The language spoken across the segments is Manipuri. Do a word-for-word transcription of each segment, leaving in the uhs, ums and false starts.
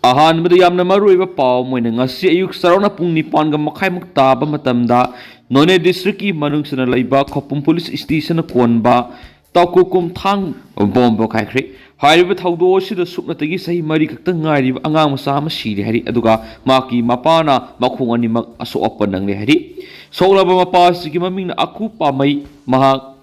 ꯑꯍꯥꯟꯕꯗ ꯌꯥꯝꯅ ꯃꯔꯨꯑꯣꯏꯕ ꯄꯥꯎ ꯑꯃ ꯑꯣꯏꯅ, ꯉꯁꯤ ꯑꯌꯨꯛ ꯆꯔꯥꯎꯅ ꯄꯨꯡ ꯅꯤꯄꯥꯟꯒ ꯃꯈꯥꯏꯃꯨꯛ ꯇꯥꯕ ꯃꯇꯝꯗ ꯅꯣꯅꯦ ꯗꯤꯁꯇ꯭ꯔꯤꯛꯀꯤ ꯃꯅꯨꯡ ꯆꯟꯅ ꯂꯩꯕ ꯈꯧꯄꯨꯝ ꯄꯨꯂꯤꯁ ꯁ꯭ꯇꯦꯁꯟꯅ ꯀꯣꯟꯕ ꯇꯥꯎꯀꯨꯀꯨꯝ ꯊꯥꯡ ꯕꯣꯝ ꯄꯣꯈꯥꯏꯈ꯭ꯔꯦ꯫ ꯍꯥꯏꯔꯤꯕ ꯊꯧꯗꯣꯛ ꯑꯁꯤꯗ ꯁꯨꯞꯅꯇꯒꯤ ꯆꯍꯤ ꯃꯔꯤ ꯈꯛꯇ ꯉꯥꯏꯔꯤꯕ ꯑꯉꯥꯡ ꯃꯆꯥ ꯑꯃ ꯁꯤꯔꯦ ꯍꯥꯏꯔꯤ, ꯑꯗꯨꯒ ꯃꯍꯥꯛꯀꯤ ꯃꯄꯥꯅ ꯃꯈꯣꯡ ꯑꯅꯤꯃꯛ ꯑꯁꯣꯛ ꯑꯄꯟ ꯅꯪꯂꯦ ꯍꯥꯏꯔꯤ꯫ ꯁꯣꯛꯂꯕ ꯃꯄꯥ ꯑꯁꯤꯒꯤ ꯃꯃꯤꯡꯅ ꯑꯀꯨ ꯄꯥꯃꯩ, ꯃꯍꯥꯛ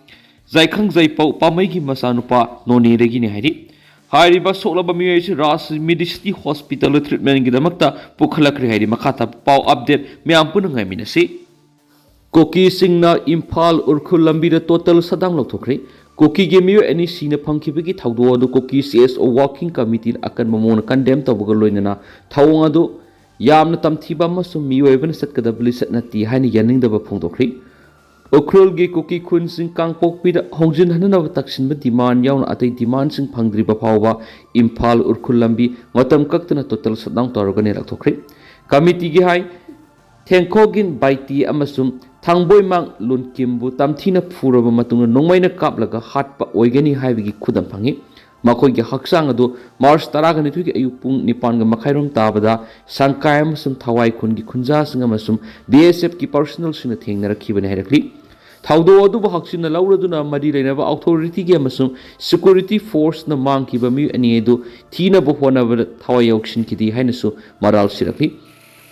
ꯖꯥꯏꯈꯪ ꯖꯩꯄꯧ ꯄꯥꯃꯩꯒꯤ ꯃꯆꯥꯅꯨꯄꯥ ꯅꯣꯅꯦꯗꯒꯤꯅꯤ ꯍꯥꯏꯔꯤ꯫ ꯍꯥꯏꯔꯤꯕ ꯁꯣꯛꯂꯕ ꯃꯤꯑꯣꯏ ꯑꯁꯤ ꯔꯥꯖ ꯃꯦꯗꯤꯁꯤꯇꯤ ꯍꯣꯁꯄꯤꯇꯥꯜꯗ ꯇ꯭ꯔꯤꯠꯃꯦꯟꯒꯤꯗꯃꯛꯇ ꯄꯨꯈꯠꯂꯛꯈ꯭ꯔꯦ ꯍꯥꯏꯔꯤ꯫ ꯃꯈꯥ ꯇꯥꯕ ꯄꯥꯎ ꯑꯞꯗꯦꯠ ꯃꯌꯥꯝ ꯄꯨꯟꯅ ꯉꯥꯏꯃꯤꯟꯅꯁꯤ꯫ ꯀꯨꯀꯤꯁꯤꯡꯅ ꯏꯝꯐꯥꯜ ꯎꯈ꯭ꯔꯨꯜ ꯂꯝꯕꯤꯗ ꯇꯣꯇꯜ ꯁꯠꯗꯥꯎꯟ ꯂꯧꯊꯣꯛꯈ꯭ꯔꯦ꯫ ꯀꯨꯀꯤꯒꯤ ꯃꯤꯑꯣꯏ ꯑꯅꯤ ꯁꯤꯅ ꯐꯪꯈꯤꯕꯒꯤ ꯊꯧꯗꯣꯛ ꯑꯗꯨ ꯀꯨꯀꯤ ꯁꯤ ꯑꯦꯁ ꯑꯣ ꯋꯥꯔꯀꯤꯡ ꯀꯃꯤꯇꯤꯅ ꯑꯀꯟꯕ ꯃꯑꯣꯡꯗ ꯀꯟꯗꯦꯝ ꯇꯧꯕꯒ ꯂꯣꯏꯅꯅ ꯊꯧꯑꯣꯡ ꯑꯗꯨ ꯌꯥꯝꯅ ꯇꯝꯊꯤꯕ ꯑꯃꯁꯨꯡ ꯃꯤꯑꯣꯏꯕꯅ ꯆꯠꯀꯗꯕ ꯂꯤꯆꯠ ꯅꯠꯇꯦ ꯍꯥꯏꯅ ꯌꯥꯅꯤꯡꯗꯕ ꯐꯣꯡꯗꯣꯛꯈ꯭ꯔꯤ꯫ ꯎꯈ꯭ꯔꯨꯜꯒꯤ ꯀꯨꯀꯤ ꯈꯨꯟꯁꯤꯡ ꯀꯥꯡꯄꯣꯛꯄꯤꯗ ꯍꯣꯡꯖꯤꯟꯍꯟꯅꯅꯕ ꯇꯛꯁꯤꯟꯕ ꯗꯤꯃꯥꯟ ꯌꯥꯎꯅ ꯑꯇꯩ ꯗꯤꯃꯥꯟꯁꯤꯡ ꯐꯪꯗ꯭ꯔꯤꯕ ꯐꯥꯎꯕ ꯏꯝꯐꯥꯜ ꯎꯈ꯭ꯔꯨꯜ ꯂꯝꯕꯤ ꯃꯇꯝ ꯀꯛꯇꯅ ꯇꯣꯇꯜ ꯁꯠꯗꯥꯎꯟ ꯇꯧꯔꯒꯅꯤ ꯂꯥꯎꯊꯣꯛꯈ꯭ꯔꯤ꯫ ꯀꯃꯤꯇꯤꯒꯤ ꯍꯥꯏ, ꯊꯦꯡꯈꯣꯒꯤꯟ ꯕꯥꯏꯇꯤ ꯑꯃꯁꯨꯡ ꯊꯥꯡꯕꯣꯏꯃꯥꯡ ꯂꯨꯟꯀꯤꯝꯕꯨ ꯇꯝꯊꯤꯅ ꯐꯨꯔꯕ ꯃꯇꯨꯡꯗ ꯅꯣꯡꯃꯩꯅ ꯀꯥꯞꯂꯒ ꯍꯥꯠꯄ ꯑꯣꯏꯒꯅꯤ ꯍꯥꯏꯕꯒꯤ ꯈꯨꯗꯝ ꯐꯪꯏ꯫ ꯃꯈꯣꯏꯒꯤ ꯍꯛꯆꯥꯡ ꯑꯗꯨ ꯃꯥꯔꯆ ꯇꯔꯥꯒ ꯅꯤꯊꯣꯏꯒꯤ ꯑꯌꯨꯛ ꯄꯨꯡ ꯅꯤꯄꯥꯟꯒ ꯃꯈꯥꯏꯔꯣꯝ ꯇꯥꯕꯗ ꯁꯪꯀꯥꯏ ꯑꯃꯁꯨꯡ ꯊꯋꯥꯏ ꯈꯨꯟꯒꯤ ꯈꯨꯟꯖꯥꯁꯤꯡ ꯑꯃꯁꯨꯡ ꯕꯤ ꯑꯦꯁ ꯑꯦꯐꯀꯤ ꯄꯥꯔꯁꯣꯅꯦꯜꯁꯤꯡꯅ ꯊꯦꯡꯅꯔꯛꯈꯤꯕꯅꯤ ꯍꯥꯏꯔꯛꯂꯤ꯫ ꯊꯧꯗꯣꯛ ꯑꯗꯨꯕꯨ ꯍꯛꯆꯤꯟꯅ ꯂꯧꯔꯗꯨꯅ ꯃꯔꯤ ꯂꯩꯅꯕ ꯑꯣꯊꯣꯔꯤꯇꯤꯒꯤ ꯑꯃꯁꯨꯡ ꯁꯦꯀ꯭ꯌꯨꯔꯤꯇꯤ ꯐꯣꯔꯁꯅ ꯃꯥꯡꯈꯤꯕ ꯃꯤꯑꯣꯏ ꯑꯅꯤ ꯑꯗꯨ ꯊꯤꯅꯕ ꯍꯣꯠꯅꯕꯗ ꯊꯋꯥꯏ ꯌꯥꯎꯁꯤꯟꯈꯤꯗꯦ ꯍꯥꯏꯅꯁꯨ ꯃꯔꯥꯜ ꯁꯤꯔꯛꯂꯤ꯫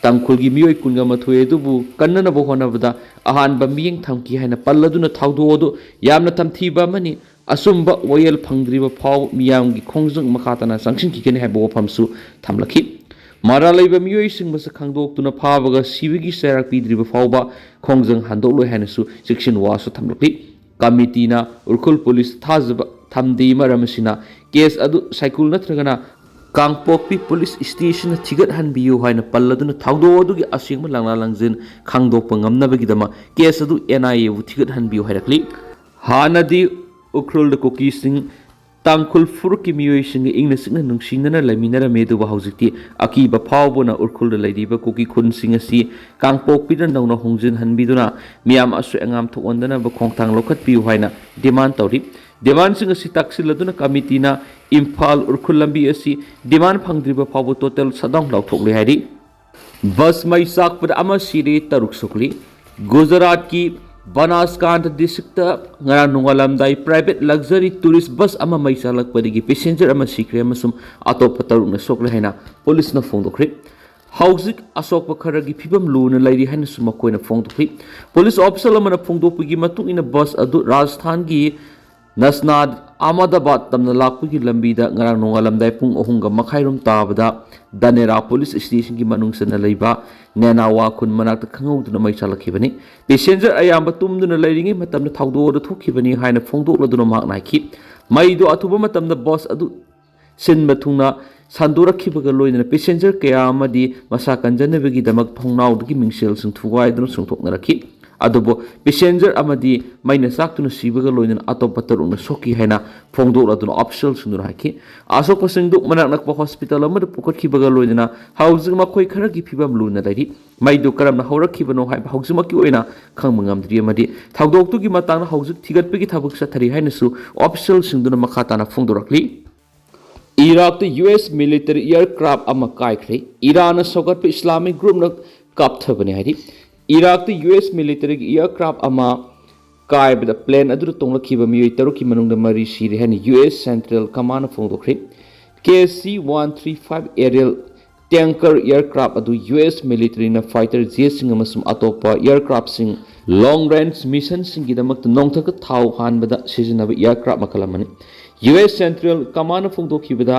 ꯇꯥꯡꯈꯨꯜꯒꯤ ꯃꯤꯑꯣꯏ ꯀꯨꯟꯒ ꯃꯥꯊꯣꯏ ꯑꯗꯨꯕꯨ ꯀꯟꯅꯅꯕ ꯍꯣꯠꯅꯕꯗ ꯑꯍꯥꯟꯕ ꯃꯤꯠꯌꯦꯡ ꯊꯝꯈꯤ ꯍꯥꯏꯅ ꯄꯜꯂꯗꯨꯅ ꯊꯧꯗꯣꯛ ꯑꯗꯨ ꯌꯥꯝꯅ ꯇꯝꯊꯤꯕ ꯑꯃꯅꯤ, ꯑꯆꯨꯝꯕ ꯋꯥꯌꯦꯜ ꯐꯪꯗ꯭ꯔꯤꯕ ꯐꯥꯎꯕ ꯃꯤꯌꯥꯝꯒꯤ ꯈꯣꯡꯖꯪ ꯃꯈꯥ ꯇꯥꯅ ꯆꯪꯁꯤꯟꯈꯤꯒꯅꯤ ꯍꯥꯏꯕ ꯋꯥꯐꯝꯁꯨ ꯊꯝꯂꯛꯈꯤ꯫ ꯃꯔꯥꯜ ꯂꯩꯕ ꯃꯤꯑꯣꯏꯁꯤꯡ ꯃꯁꯛ ꯈꯪꯗꯣꯛꯇꯨꯅ ꯐꯥꯕꯒ ꯁꯤꯕꯒꯤ ꯆꯩꯔꯥꯛ ꯄꯤꯗ꯭ꯔꯤꯕ ꯐꯥꯎꯕ ꯈꯣꯡꯖꯪ ꯍꯟꯗꯣꯛꯂꯣꯏ ꯍꯥꯏꯅꯁꯨ ꯆꯦꯛꯁꯤꯟ ꯋꯥꯁꯨ ꯊꯝꯂꯛꯂꯤ꯫ ꯀꯃꯤꯇꯤꯅ ꯎꯈ꯭ꯔꯨꯜ ꯄꯨꯂꯤꯁ ꯊꯥꯖꯕ ꯊꯝꯗꯦ, ꯃꯔꯝ ꯑꯁꯤꯅ ꯀꯦꯁ ꯑꯗꯨ ꯁꯥꯏꯀꯨꯜ ꯅꯠꯇ꯭ꯔꯒꯅ ꯀꯥꯡꯄꯣꯛꯄꯤ ꯄꯨꯂꯤꯁ ꯁ꯭ꯇꯦꯁꯟꯗ ꯊꯤꯒꯠꯍꯟꯕꯤꯌꯨ ꯍꯥꯏꯅ ꯄꯜꯂꯗꯨꯅ ꯊꯧꯗꯣꯛ ꯑꯗꯨꯒꯤ ꯑꯁꯦꯡꯕ ꯂꯥꯡꯂꯥ ꯂꯥꯡꯖꯤꯟ ꯈꯪꯗꯣꯛꯄ ꯉꯝꯅꯕꯒꯤꯗꯃꯛ ꯀꯦꯁ ꯑꯗꯨ ꯑꯦꯟ ꯑꯥꯏ ꯑꯦꯕꯨ ꯊꯤꯒꯠꯍꯟꯕꯤꯌꯨ ꯍꯥꯏꯔꯛꯂꯤ꯫ ꯍꯥꯟꯅꯗꯤ ꯎꯈ꯭ꯔꯨꯜꯗ ꯀꯨꯀꯤꯁꯤꯡ ꯇꯥꯡꯈꯨꯜ ꯐꯨꯔꯨꯞꯀꯤ ꯃꯤꯑꯣꯏꯁꯤꯡꯒ ꯏꯪꯅ ꯆꯤꯛꯅ ꯅꯨꯡꯁꯤꯅꯅ ꯂꯩꯃꯤꯟꯅꯔꯝꯃꯤ, ꯑꯗꯨꯕꯨ ꯍꯧꯖꯤꯛꯇꯤ ꯑꯀꯤꯕ ꯐꯥꯎꯕꯅ ꯎꯈ꯭ꯔꯨꯜꯗ ꯂꯩꯔꯤꯕ ꯀꯨꯀꯤ ꯈꯨꯟꯁꯤꯡ ꯑꯁꯤ ꯀꯥꯡꯄꯣꯛꯄꯤꯗ ꯅꯧꯅ ꯍꯣꯡꯖꯤꯟꯍꯟꯕꯤꯗꯨꯅ ꯃꯤꯌꯥꯝ ꯑꯁꯣꯏ ꯑꯉꯥꯝ ꯊꯣꯛꯍꯟꯗꯅꯕ ꯈꯣꯡꯊꯥꯡ ꯂꯧꯈꯠꯄꯤꯌꯨ ꯍꯥꯏꯅ ꯗꯤꯃꯥꯟ ꯇꯧꯔꯤ꯫ Demandꯁꯤꯡ ꯑꯁꯤ ꯇꯥꯛꯁꯤꯜꯂꯗꯨꯅ ꯀꯃꯤꯇꯤꯅ ꯏꯝꯐꯥꯜ ꯎꯔꯈꯨꯜ ꯂꯝꯕꯤ ꯑꯁꯤ demand ꯐꯪꯗ꯭ꯔꯤꯕ ꯐꯥꯎꯕ total shutdown ꯂꯥꯎꯊꯣꯛꯂꯦ ꯍꯥꯏꯔꯤ꯫ ꯕꯁ ꯃꯩ ꯆꯥꯛꯄꯗ ꯑꯃ ꯁꯤꯔꯦ, ꯇꯔꯨꯛ ꯁꯣꯛꯂꯤ꯫ ꯒꯨꯖꯔꯥꯠꯀꯤ ꯕꯅꯥꯁꯀꯥꯟꯊ districtꯇ ꯉꯔꯥꯡ ꯅꯣꯡꯉꯥꯜꯂꯝꯗꯥꯏ private luxury tourist bus ꯑꯃ ꯃꯩ ꯆꯥꯛꯂꯛꯄꯗꯒꯤ passenger ꯑꯃ ꯁꯤꯈ꯭ꯔꯦ ꯑꯃꯁꯨꯡ ꯑꯇꯣꯞꯄ ꯇꯔꯨꯛꯅ ꯁꯣꯛꯂꯦ ꯍꯥꯏꯅ ꯄꯨꯂꯤꯁꯅ ꯐꯣꯡꯗꯣꯛꯈ꯭ꯔꯦ꯫ ꯍꯧꯖꯤꯛ ꯑꯁꯣꯛꯄ ꯈꯔꯒꯤ ꯐꯤꯕꯝ ꯂꯨꯅ ꯂꯩꯔꯤ ꯍꯥꯏꯅꯁꯨ ꯃꯈꯣꯏꯅ ꯐꯣꯡꯗꯣꯛꯈꯤ꯫ ꯄꯨꯂꯤꯁ official ꯑꯃꯅ ꯐꯣꯡꯗꯣꯛꯄꯒꯤ ꯃꯇꯨꯡ ꯏꯟꯅ, ꯕꯁ ꯑꯗꯨ ꯔꯥꯖꯁꯊꯥꯟꯒꯤ ꯅꯁꯅꯥꯗ ꯑꯍꯃꯗꯥꯕꯥꯗ ꯇꯝꯅ ꯂꯥꯛꯄꯒꯤ ꯂꯝꯕꯤꯗ ꯉꯔꯥꯡ ꯅꯣꯡꯉꯥꯜꯂꯝꯗꯥꯏ ꯄꯨꯡ ꯑꯍꯨꯝꯒ ꯃꯈꯥꯏꯔꯣꯝ ꯇꯥꯕꯗ ꯗꯅꯦꯔꯥ ꯄꯨꯂꯤꯁ ꯁ꯭ꯇꯦꯁꯟꯒꯤ ꯃꯅꯨꯡ ꯆꯟꯅ ꯂꯩꯕ ꯅꯦꯅꯥꯋꯥ ꯈꯨꯟ ꯃꯅꯥꯛꯇ ꯈꯪꯍꯧꯗꯅ ꯃꯩ ꯆꯥꯛꯂꯛꯈꯤꯕꯅꯤ꯫ Passenger ꯑꯌꯥꯝꯕ ꯇꯨꯝꯗꯨꯅ ꯂꯩꯔꯤꯉꯩ ꯃꯇꯝꯗ ꯊꯧꯗꯣꯛ ꯑꯗꯨ ꯊꯣꯛꯈꯤꯕꯅꯤ ꯍꯥꯏꯅ ꯐꯣꯡꯗꯣꯛꯂꯗꯨꯅ ꯃꯍꯥꯛꯅ ꯍꯥꯏꯈꯤ꯫ ꯃꯩꯗꯨ ꯑꯊꯨꯕ ꯃꯇꯝꯗ ꯕꯁ ꯑꯗꯨ ꯁꯤꯟꯕ ꯊꯨꯡꯅ ꯁꯟꯗꯣꯔꯛꯈꯤꯕꯒ ꯂꯣꯏꯅꯅ passenger ꯀꯌꯥ ꯑꯃꯗꯤ ꯃꯁꯥ ꯀꯟꯖꯅꯕꯒꯤꯗꯃꯛ ꯊꯣꯡꯅꯥꯎꯗꯒꯤ ꯃꯤꯡꯁꯦꯜꯁꯤꯡ ꯊꯨꯒꯥꯏꯗꯨꯅ ꯆꯣꯡꯊꯣꯛꯅꯔꯛꯈꯤ꯫ ꯑꯗꯨꯕꯨ passenger ꯑꯃꯗꯤ ꯃꯩꯅ ꯆꯥꯛꯇꯨꯅ ꯁꯤꯕꯒ ꯂꯣꯏꯅꯅ ꯑꯇꯣꯞꯄ ꯇꯔꯨꯛꯅ ꯁꯣꯛꯈꯤ ꯍꯥꯏꯅ ꯐꯣꯡꯗꯣꯛꯂꯗꯨꯅ officialꯁꯤꯡꯗꯨꯅ ꯍꯥꯏꯈꯤ꯫ ꯑꯁꯣꯛꯄꯁꯤꯡꯗꯨ ꯃꯅꯥꯛ ꯅꯛꯄ hospital ꯑꯃꯗ ꯄꯨꯈꯠꯈꯤꯕꯒ ꯂꯣꯏꯅꯅ ꯍꯧꯖꯤꯛ ꯃꯈꯣꯏ ꯈꯔꯒꯤ ꯐꯤꯕꯝ ꯂꯨꯅ ꯂꯩꯔꯤ꯫ ꯃꯩꯗꯨ ꯀꯔꯝꯅ ꯍꯧꯔꯛꯈꯤꯕꯅꯣ ꯍꯥꯏꯕ ꯍꯧꯖꯤꯛꯃꯛꯀꯤ ꯑꯣꯏꯅ ꯈꯪꯕ ꯉꯝꯗ꯭ꯔꯤ ꯑꯃꯗꯤ ꯊꯧꯗꯣꯛꯇꯨꯒꯤ ꯃꯇꯥꯡꯗ ꯍꯧꯖꯤꯛ ꯊꯤꯒꯠꯄꯒꯤ ꯊꯕꯛ ꯆꯠꯊꯔꯤ ꯍꯥꯏꯅꯁꯨ officialꯁꯤꯡꯗꯨꯅ ꯃꯈꯥ ꯇꯥꯅ ꯐꯣꯡꯗꯣꯔꯛꯂꯤ꯫ ꯏꯔꯥꯛꯇ US military aircraft ꯑꯃ ꯀꯥꯏꯈ꯭ꯔꯦ꯫ ꯏꯔꯥꯟꯅ ꯁꯧꯒꯠꯄ Islamic groupꯅ ꯀꯥꯞꯊꯕꯅꯤ ꯍꯥꯏꯔꯤ꯫ ꯏꯔꯥꯛꯇ US militaryꯒꯤ aircraft ꯑꯃ ꯀꯥꯏꯕꯗ plane ꯑꯗꯨꯗ ꯇꯣꯡꯂꯛꯈꯤꯕ ꯃꯤꯑꯣꯏ ꯇꯔꯨꯛꯀꯤ ꯃꯅꯨꯡꯗ ꯃꯔꯤ ꯁꯤꯔꯦ ꯍꯥꯏꯅ US Central Commandꯅ ꯐꯣꯡꯗꯣꯛꯈ꯭ꯔꯦ꯫ KC one three five aerial tanker aircraft ꯑꯗꯨ US militaryꯅ fighter jetꯁꯤꯡ ꯑꯃꯁꯨꯡ ꯑꯇꯣꯞꯄ aircraftꯁꯤꯡ, long range missionꯁꯤꯡꯒꯤꯗꯃꯛꯇ ꯅꯣꯡꯊꯛꯇ ꯊꯥꯎ ꯍꯥꯟꯕꯗ ꯁꯤꯖꯤꯟꯅꯕ aircraft ꯃꯈꯜ ꯑꯃꯅꯤ꯫ US Central Commandꯅ ꯐꯣꯡꯗꯣꯛꯈꯤꯕꯗ,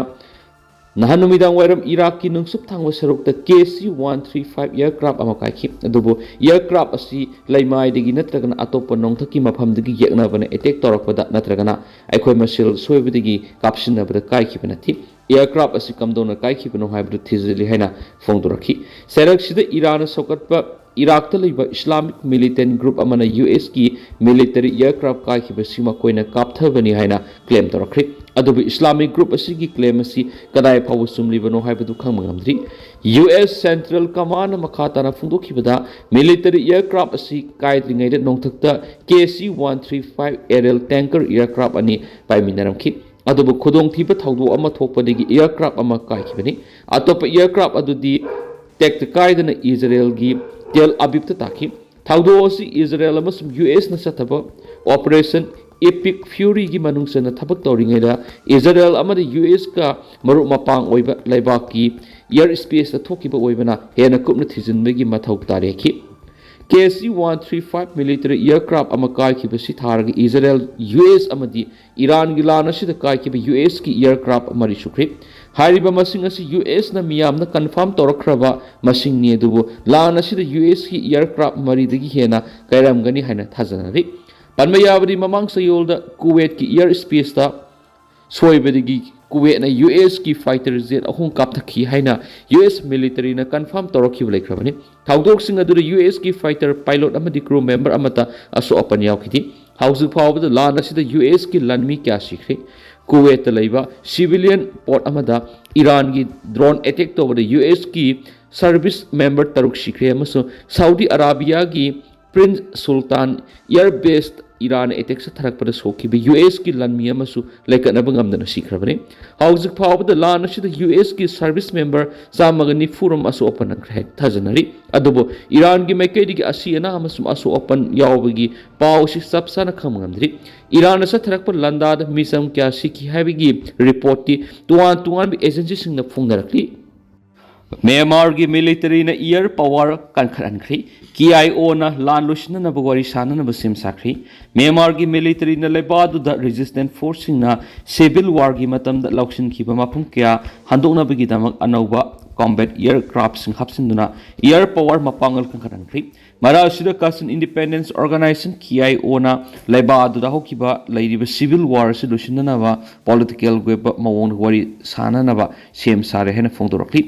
ꯅꯍꯥꯟ ꯅꯨꯃꯤꯗꯥꯡ ꯋꯥꯏꯔꯝ ꯏꯔꯥꯛꯀꯤ ꯅꯨꯡꯁꯨꯞ ꯊꯥꯡꯕ ꯁꯔꯨꯛꯇ KC one three five aircraft ꯑꯃ ꯀꯥꯏꯈꯤ꯫ ꯑꯗꯨꯕꯨ aircraft ꯑꯁꯤ ꯂꯩꯃꯥꯏꯗꯒꯤ ꯅꯠꯇ꯭ꯔꯒꯅ ꯑꯇꯣꯞꯄ ꯅꯣꯡꯊꯛꯀꯤ ꯃꯐꯝꯗꯒꯤ ꯌꯦꯛꯅꯕꯅ attack ꯇꯧꯔꯛꯄꯗ ꯅꯠꯇ꯭ꯔꯒꯅ ꯑꯩꯈꯣꯏ ꯃꯁꯦꯜ ꯁꯣꯏꯕꯗꯒꯤ ꯀꯥꯞꯁꯤꯟꯅꯕꯗ ꯀꯥꯏꯈꯤꯕ ꯅꯠꯇꯦ꯫ Aircraft ꯑꯁꯤ ꯀꯝꯗꯧꯅ ꯀꯥꯏꯈꯤꯕꯅꯣ ꯍꯥꯏꯕꯗꯨ ꯊꯤꯖꯤꯜꯂꯤ ꯍꯥꯏꯅ ꯐꯣꯡꯗꯣꯔꯛꯈꯤ꯫ ꯆꯩꯔꯛꯁꯤꯗ ꯏꯔꯥꯟꯅ ꯁꯧꯒꯠꯄ ꯏꯔꯥꯛꯇ ꯂꯩꯕ Islamic militant group ꯑꯃꯅ USꯀꯤ military aircraft ꯀꯥꯏꯈꯤꯕꯁꯤ ꯃꯈꯣꯏꯅ ꯀꯥꯞꯊꯕꯅꯤ ꯍꯥꯏꯅ claim ꯇꯧꯔꯛꯈ꯭ꯔꯦ꯫ ꯑꯗꯨꯕꯨ ꯏꯁꯂꯥꯃꯤꯛ ꯒ꯭ꯔꯨꯞ ꯑꯁꯤꯒꯤ ꯀ꯭ꯂꯦꯝ ꯑꯁꯤ ꯀꯗꯥꯏ ꯐꯥꯎꯕ ꯆꯨꯝꯂꯤꯕꯅꯣ ꯍꯥꯏꯕꯗꯨ ꯈꯪꯕ ꯉꯝꯗ꯭ꯔꯤ꯫ ꯌꯨ ꯑꯦꯁ ꯁꯦꯟꯇ꯭ꯔꯦꯜ ꯀꯃꯥꯟꯅ ꯃꯈꯥ ꯇꯥꯅ ꯐꯣꯡꯗꯣꯛꯈꯤꯕꯗ, ꯃꯤꯂꯤꯇꯔꯤ ꯑꯦꯌꯔꯀ꯭ꯔꯥꯐ ꯑꯁꯤ ꯀꯥꯏꯗ꯭ꯔꯤꯉꯩꯗ ꯅꯣꯡꯊꯛꯇ K C one three five aerial tanker aircraft ꯑꯅꯤ ꯄꯥꯏꯃꯤꯟꯅꯔꯝꯈꯤ꯫ ꯑꯗꯨꯕꯨ ꯈꯨꯗꯣꯡꯊꯤꯕ ꯊꯧꯗꯣꯛ ꯑꯃ ꯊꯣꯛꯄꯗꯒꯤ ꯑꯦꯌꯔꯀ꯭ꯔꯥꯐ ꯑꯃ ꯀꯥꯏꯈꯤꯕꯅꯤ꯫ ꯑꯇꯣꯞꯄ ꯑꯦꯌꯔꯀ꯭ꯔꯥꯐ ꯑꯗꯨꯗꯤ ꯇꯦꯛꯇ ꯀꯥꯏꯗꯅ ꯏꯖꯔꯦꯜꯒꯤ ꯇꯦꯜ ꯑꯕꯤꯕꯇ ꯇꯥꯈꯤ꯫ ꯊꯧꯗꯣꯛ ꯑꯁꯤ ꯏꯖꯔꯦꯜ ꯑꯃꯁꯨꯡ ꯌꯨ ꯑꯦꯁꯅ ꯆꯠꯊꯕ ꯑꯣꯄꯔꯦꯁꯟ ꯏꯄꯤꯛ ꯐ꯭ꯌꯨꯔꯤꯒꯤ ꯃꯅꯨꯡ ꯆꯟꯅ ꯊꯕꯛ ꯇꯧꯔꯤꯉꯩꯗ, ꯏꯖꯔꯦꯜ ꯑꯃꯗꯤ ꯌꯨ ꯑꯦꯁꯀ ꯃꯔꯨꯞ ꯃꯄꯥꯡ ꯑꯣꯏꯕ ꯂꯩꯕꯥꯛꯀꯤ ꯑꯦꯌꯔ ꯁ꯭ꯄꯦꯁꯇ ꯊꯣꯛꯈꯤꯕ ꯑꯣꯏꯕꯅ ꯍꯦꯟꯅ ꯀꯨꯞꯅ ꯊꯤꯖꯤꯟꯕꯒꯤ ꯃꯊꯧ ꯇꯥꯔꯦꯈꯤ꯫ K C one three five military aircraft ꯑꯃ ꯀꯥꯏꯈꯤꯕꯁꯤ ꯊꯥꯔꯒ ꯏꯖꯔꯦꯜ, ꯌꯨ ꯑꯦꯁ ꯑꯃꯗꯤ ꯏꯔꯥꯟꯒꯤ ꯂꯥꯟ ꯑꯁꯤꯗ ꯀꯥꯏꯈꯤꯕ ꯌꯨ ꯑꯦꯁꯀꯤ ꯑꯦꯌꯔꯀ꯭ꯔꯥꯐ ꯃꯔꯤ ꯁꯨꯈ꯭ꯔꯦ꯫ ꯍꯥꯏꯔꯤꯕ ꯃꯁꯤꯡ ꯑꯁꯤ ꯌꯨ ꯑꯦꯁꯅ ꯃꯤꯌꯥꯝꯅ ꯀꯟꯐꯥꯔꯝ ꯇꯧꯔꯛꯈ꯭ꯔꯕ ꯃꯁꯤꯡꯅꯤ, ꯑꯗꯨꯕꯨ ꯂꯥꯟ ꯑꯁꯤꯗ ꯌꯨ ꯑꯦꯁꯀꯤ ꯑꯦꯌꯔꯀ꯭ꯔꯥꯐ ꯃꯔꯤꯗꯒꯤ ꯍꯦꯟꯅ ꯀꯥꯏꯔꯝꯒꯅꯤ ꯍꯥꯏꯅ ꯊꯥꯖꯅꯔꯤ꯫ ꯄꯟꯕ ꯌꯥꯕꯗꯤ, ꯃꯃꯥꯡ ꯆꯌꯣꯜꯗ ꯀꯨꯋꯦꯠꯀꯤ ꯑꯦꯌꯔ ꯁ꯭ꯄꯦꯁꯇ ꯁꯣꯏꯕꯗꯒꯤ ꯀꯨꯋꯦꯠꯅ ꯌꯨ ꯑꯦꯁꯀꯤ ꯐꯥꯏꯇꯔ ꯖꯦꯠ ꯑꯍꯨꯝ ꯀꯥꯞꯊꯈꯤ ꯍꯥꯏꯅ ꯌꯨ ꯑꯦꯁ ꯃꯤꯂꯤꯇꯔꯤꯅ ꯀꯟꯐꯥꯔꯝ ꯇꯧꯔꯛꯈꯤꯕ ꯂꯩꯈ꯭ꯔꯕꯅꯤ꯫ ꯊꯧꯗꯣꯛꯁꯤꯡ ꯑꯗꯨꯗ ꯌꯨ ꯑꯦꯁꯀꯤ ꯐꯥꯏꯇꯔ ꯄꯥꯏꯂꯣꯠ ꯑꯃꯗꯤ ꯀ꯭ꯔꯨ ꯃꯦꯝꯕꯔ ꯑꯃꯠꯇ ꯑꯁꯣꯛ ꯑꯄꯟ ꯌꯥꯎꯈꯤꯗꯦ꯫ ꯍꯧꯖꯤꯛ ꯐꯥꯎꯕꯗ ꯂꯥꯟ ꯑꯁꯤꯗ ꯌꯨ ꯑꯦꯁꯀꯤ ꯂꯥꯟꯃꯤ ꯀꯌꯥ ꯁꯤꯈ꯭ꯔꯦ꯫ ꯀꯨꯋꯦꯠꯇ ꯂꯩꯕ ꯁꯤꯚꯤꯂꯤꯌꯟ ꯄꯣꯔꯠ ꯑꯃꯗ ꯏꯔꯥꯟꯒꯤ ꯗ꯭ꯔꯣꯟ ꯑꯦꯇꯦꯛ ꯇꯧꯕꯗ ꯌꯨ ꯑꯦꯁꯀꯤ ꯁꯔꯚꯤꯁ ꯃꯦꯝꯕꯔ ꯇꯔꯨꯛ ꯁꯤꯈ꯭ꯔꯦ ꯑꯃꯁꯨꯡ ꯁꯥꯎꯗꯤ ꯑꯔꯥꯕꯤꯌꯥꯒꯤ ꯄ꯭ꯔꯤꯟꯁ ꯁꯨꯜꯇꯥꯟ ꯑꯦꯌꯔ ꯕꯦꯁ ꯏꯔꯥꯟ ꯑꯦꯇꯦꯛ ꯆꯠꯊꯔꯛꯄꯗ ꯁꯣꯛꯈꯤꯕ ꯌꯨ ꯑꯦꯁꯀꯤ ꯂꯥꯟꯃꯤ ꯑꯃꯁꯨ ꯂꯩꯈꯠꯅꯕ ꯉꯝꯗꯅ ꯁꯤꯈ꯭ꯔꯕꯅꯤ꯫ ꯍꯧꯖꯤꯛ ꯐꯥꯎꯕꯗ ꯂꯥꯟ ꯑꯁꯤꯗ ꯌꯨ ꯑꯦꯁꯀꯤ ꯁꯔꯚꯤꯁ ꯃꯦꯝꯕꯔ ꯆꯥꯝꯃꯒ ꯅꯤꯐꯨ ꯔꯣꯝ ꯑꯁꯣꯛ ꯑꯄꯟ ꯅꯪꯈ꯭ꯔꯦ ꯍꯥꯏꯅ ꯊꯥꯖꯅꯔꯤ꯫ ꯑꯗꯨꯕꯨ ꯏꯔꯥꯟꯒꯤ ꯃꯥꯏꯀꯩꯗꯒꯤ ꯑꯁꯤ ꯑꯅꯥ ꯑꯃꯁꯨꯡ ꯑꯁꯣꯛ ꯑꯄꯟ ꯌꯥꯎꯕꯒꯤ ꯄꯥꯎ ꯑꯁꯤ ꯆꯞ ꯆꯥꯅ ꯈꯪꯕ ꯉꯝꯗ꯭ꯔꯤ꯫ ꯏꯔꯥꯟꯅ ꯆꯠꯊꯔꯛꯄ ꯂꯥꯟꯗꯥꯗ ꯃꯤꯆꯝ ꯀꯌꯥ ꯁꯤꯈꯤ ꯍꯥꯏꯕꯒꯤ ꯔꯤꯄꯣꯔꯠꯇꯤ ꯇꯣꯉꯥꯟ ꯇꯣꯉꯥꯟꯕ ꯑꯦꯖꯦꯟꯁꯤꯁꯤꯡꯅ ꯐꯣꯡꯅꯔꯛꯂꯤ꯫ ꯃ꯭ꯌꯥꯟꯃꯥꯔꯒꯤ ꯃꯤꯂꯤꯇꯔꯤꯅ ꯑꯦꯌꯔ ꯄꯥꯋꯔ ꯀꯟꯈꯠꯍꯟꯈ꯭ꯔꯤ꯫ ꯀꯦ ꯑꯥꯏ ꯑꯣꯅ ꯂꯥꯟ ꯂꯣꯏꯁꯤꯟꯅꯅꯕ ꯋꯥꯔꯤ ꯁꯥꯅꯅꯕ ꯁꯦꯝ ꯁꯥꯈ꯭ꯔꯤ꯫ ꯃ꯭ꯌꯥꯟꯃꯥꯔꯒꯤ ꯃꯤꯂꯤꯇꯔꯤꯅ ꯂꯩꯕꯥꯛ ꯑꯗꯨꯗ ꯔꯦꯖꯤꯁꯇꯦꯟꯁ ꯐꯣꯔꯁꯁꯤꯡꯅ ꯁꯤꯚꯤꯜ ꯋꯥꯔꯒꯤ ꯃꯇꯝꯗ ꯂꯧꯁꯤꯟꯈꯤꯕ ꯃꯐꯝ ꯀꯌꯥ ꯍꯟꯗꯣꯛꯅꯕꯒꯤꯗꯃꯛ ꯑꯅꯧꯕ ꯀꯣꯝꯕꯦꯠ ꯑꯦꯌꯔꯀ꯭ꯔꯥꯐꯁꯤꯡ ꯍꯥꯞꯆꯤꯟꯗꯨꯅ ꯑꯦꯌꯔ ꯄꯥꯋꯔ ꯃꯄꯥꯡꯒꯜ ꯀꯟꯈꯠꯍꯟꯈ꯭ꯔꯤ꯫ ꯃꯔꯛ ꯑꯁꯤꯗ ꯀꯥꯆꯤꯟ ꯏꯟꯗꯤꯄꯦꯟꯗꯦꯟꯁ ꯑꯣꯔꯒꯅꯥꯏꯖꯦꯁꯟ, ꯀꯦ ꯑꯥꯏ ꯑꯣꯅ ꯂꯩꯕꯥꯛ ꯑꯗꯨꯗ ꯍꯧꯈꯤꯕ ꯂꯩꯔꯤꯕ ꯁꯤꯚꯤꯜ ꯋꯥꯔ ꯑꯁꯤ ꯂꯣꯏꯁꯤꯟꯅꯅꯕ ꯄꯣꯂꯤꯇꯤꯀꯦꯜꯒꯤ ꯑꯣꯏꯕ ꯃꯑꯣꯡꯗ ꯋꯥꯔꯤ ꯁꯥꯅꯅꯕ ꯁꯦꯝ ꯁꯥꯔꯦ ꯍꯥꯏꯅ ꯐꯣꯡꯗꯣꯔꯛꯂꯤ꯫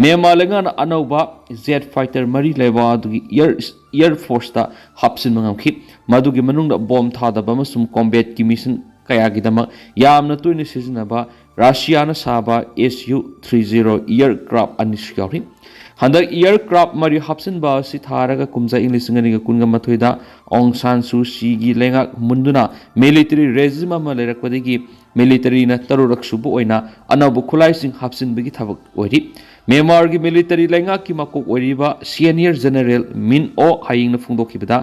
ꯃ꯭ꯌꯥꯟꯃꯥꯔ ꯂꯩꯉꯥꯛꯅ ꯑꯅꯧꯕ ꯖꯦꯠ ꯐꯥꯏꯇꯔ ꯃꯔꯤ ꯂꯩꯕꯥꯛ ꯑꯗꯨꯒꯤ ꯑꯦꯌꯔ, ꯑꯦꯌꯔ ꯐꯣꯔꯁꯇ ꯍꯥꯞꯆꯤꯟꯕ ꯉꯝꯈꯤ, ꯃꯗꯨꯒꯤ ꯃꯅꯨꯡꯗ ꯕꯣꯝ ꯊꯥꯗꯕ ꯑꯃꯁꯨꯡ ꯀꯣꯝꯕꯦꯠꯀꯤ ꯃꯤꯁꯟ ꯀꯌꯥꯒꯤꯗꯃꯛ ꯌꯥꯝꯅ ꯇꯣꯏꯅ ꯁꯤꯖꯤꯟꯅꯕ ꯔꯁꯤꯌꯥꯅ ꯁꯥꯕ S U three zero aircraft ꯑꯅꯤꯁꯨ ꯌꯥꯎꯔꯤ꯫ ꯍꯟꯗꯛ ꯏꯌꯔ ꯀ꯭ꯔꯥꯐ ꯃꯔꯤ ꯍꯥꯞꯆꯤꯟꯕ ꯑꯁꯤ ꯊꯥꯔꯒ ꯀꯨꯝꯖꯥ ꯏꯪ ꯂꯤꯁꯤꯡ ꯑꯅꯤꯒ ꯀꯨꯟꯒ ꯃꯥꯊꯣꯏꯗ ꯑꯣꯡ ꯁꯥꯟ ꯁꯨ ꯆꯤꯒꯤ ꯂꯩꯉꯥꯛ ꯃꯨꯟꯗꯨꯅ ꯃꯤꯂꯤꯇꯔꯤ ꯔꯦꯖꯤꯝ ꯑꯃ ꯂꯩꯔꯛꯄꯗꯒꯤ ꯃꯤꯂꯤꯇꯔꯤꯅ ꯇꯔꯨꯔꯛ ꯁꯨꯕ ꯑꯣꯏꯅ ꯑꯅꯧꯕ ꯈꯨꯠꯂꯥꯏꯁꯤꯡ ꯍꯥꯞꯆꯤꯟꯕꯒꯤ ꯊꯕꯛ ꯑꯣꯏꯔꯤ꯫ ꯃ꯭ꯌꯥꯟꯃꯥꯔꯒꯤ ꯃꯤꯂꯤꯇꯔꯤ ꯂꯩꯉꯥꯛꯀꯤ ꯃꯀꯣꯛ ꯑꯣꯏꯔꯤꯕ ꯁꯦꯅꯤꯌꯔ ꯖꯦꯅꯔꯦꯜ ꯃꯤꯟ ꯑꯣ ꯍꯌꯦꯡꯅ ꯐꯣꯡꯗꯣꯛꯈꯤꯕꯗ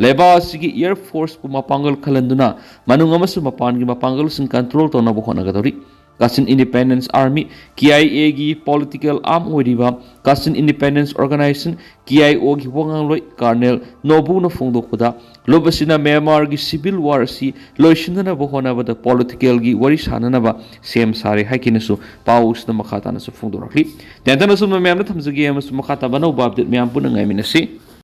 ꯂꯩꯕꯥꯛ ꯑꯁꯤꯒꯤ ꯏꯌꯔ ꯐꯣꯔꯁꯄꯨ ꯃꯄꯥꯡꯒꯜ ꯀꯜꯍꯟꯗꯨꯅ ꯃꯅꯨꯡ ꯑꯃꯁꯨꯡ ꯃꯄꯥꯟꯒꯤ ꯃꯄꯥꯡꯒꯜꯁꯤꯡ ꯀꯟꯇ꯭ꯔꯣꯜ ꯇꯧꯅꯕ ꯍꯣꯠꯅꯒꯗꯧꯔꯤ꯫ ꯀꯥꯆꯤꯟ ꯏꯟꯗꯤꯄꯦꯟꯗꯦꯟꯁ ꯑꯥꯔꯃꯤ, ꯀꯦ ꯑꯥꯏ ꯑꯦꯒꯤ ꯄꯣꯂꯤꯇꯤꯀꯦꯜ ꯑꯥꯔꯝ ꯑꯣꯏꯔꯤꯕ ꯀꯥꯆꯤꯟ ꯏꯟꯗꯤꯄꯦꯟꯗꯦꯟꯁ ꯑꯣꯔꯒꯅꯥꯏꯖꯦꯁꯟ, ꯀꯦ ꯑꯥꯏ ꯑꯣꯒꯤ ꯋꯥ ꯉꯥꯡꯂꯣꯏ ꯀꯔꯅꯦꯜ ꯅꯣꯕꯨꯅ ꯐꯣꯡꯗꯣꯛꯄꯗ, ꯂꯨꯞ ꯑꯁꯤꯅ ꯃ꯭ꯌꯥꯟꯃꯥꯔꯒꯤ ꯁꯤꯚꯤꯜ ꯋꯥꯔ ꯑꯁꯤ ꯂꯣꯏꯁꯤꯟꯅꯅꯕ ꯍꯣꯠꯅꯕꯗ ꯄꯣꯂꯤꯇꯤꯀꯦꯜꯒꯤ ꯋꯥꯔꯤ ꯁꯥꯅꯅꯕ ꯁꯦꯝ ꯁꯥꯔꯦ ꯍꯥꯏꯈꯤꯅꯁꯨ ꯄꯥꯎ ꯑꯁꯤꯗ ꯃꯈꯥ ꯇꯥꯅꯁꯨ ꯐꯣꯡꯗꯣꯔꯛꯂꯤ꯫ ꯇꯦꯟꯇꯅ ꯑꯁꯨꯝꯅ ꯃꯌꯥꯝꯅ ꯊꯝꯖꯒꯦ ꯑꯃꯁꯨꯡ ꯃꯈꯥ ꯇꯥꯕ ꯑꯅꯧꯕ ꯑꯞꯗꯦꯠ ꯃꯌꯥꯝ ꯄꯨꯟꯅ ꯉꯥꯏꯃꯤꯟꯅꯁꯤ꯫